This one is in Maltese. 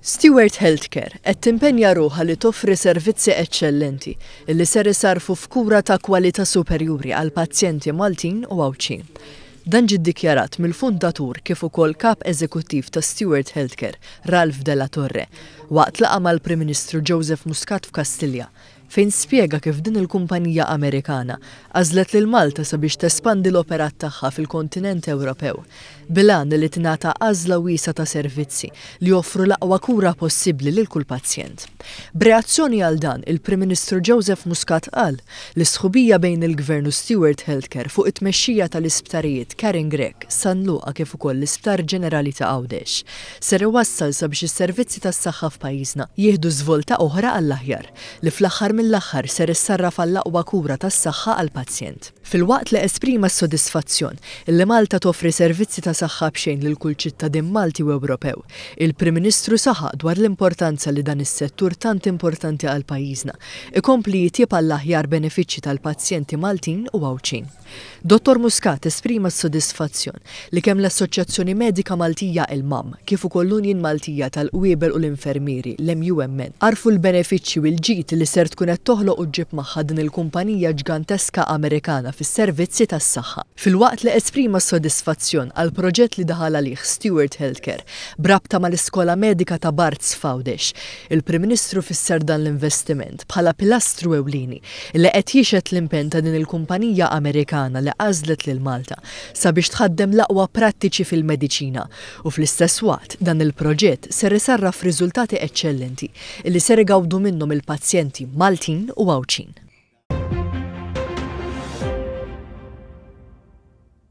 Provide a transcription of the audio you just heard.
Steward Healthcare qed timpenja ruħha li toffri servizzi eċċellenti li ser isarrfu f'kura ta' kwalità superjuri għall-pazjenti Maltin u Għawdxin. Dan ġie ddikjarat mill-fundatur kif ukoll Kap Eżekuttiv ta' Steward Healthcare, Ralph de la Torre, waqt laqgħa mal-Prim Ministru Joseph Muscat f'Kastilja, fejn spjega kif din il-kumpanija Amerikana għażlet lil Malta sabiex tespandi l-operat tagħha fil-kontinent Ewropew, bil-għan li tingħata għażla wiesgħa ta' servizzi li joffru l-aqwa kura possibbli lil kull pazjent. B'reazzjoni għal dan, il-Prim Ministru Joseph Muscat qal li s-sħubija bejn il-Gvern u Steward Healthcare fuq it-tmexxija tal-isptarijiet Karen Grech, San Luqa kif ukoll l-Isptar Ġenerali ta' Għawdex ser iwassal sabiex is-servizzi tas-saħħa f'pajjiżna jieħdu żvolta oħra għall-aħjar. li fl-aħħar mill-aħħar ser issarraf għall-aqwa kura tas-saħħa għall-pazjent. Filwaqt li esprima s-sodisfazzjon li Malta toffri servizzi ta' saħħa b'xejn lil kull ċittadin Malti u Ewropew, il-Prim Ministru saħaq dwar l-importanza li dan is-settur tant importanti għal pajjiżna ikompli jitjieb għall-aħjar benefiċċji tal-pazjenti Maltin u Għawdxin. Dottor Muscat esprima s-sodisfazzjon li kemm l-Assoċjazzjoni Medika Maltija, il-MAM, kif ukoll l-Unjin Maltija tal-Qwiebel u l-Infermieri, l-MUMN, għarfu l-benefiċċji u l-ġid li ser tkun qed toħloq u ġġib magħha din il-kumpanija ġganteska Amerikana fis-servizzi tas-saħħa. Filwaqt li esprima s-sodisfazzjon għall-proġett li daħal għalih Steward Healthcare b'rabta mal-Iskola Medika ta' Barts f'Għawdex, il-Prim Ministru fisser dan l-investiment bħala pilastru ewlieni li qed jixhed l-impenn ta' din il-kumpanija Amerikana li għażlet lil Malta sabiex tħaddem l-aqwa prattiċi fil-mediċina u fl-istess waqt dan il-proġett ser isarraf f'riżultati eċċellenti li ser igawdu minnhom il-pazjenti Maltin u Għawdxin.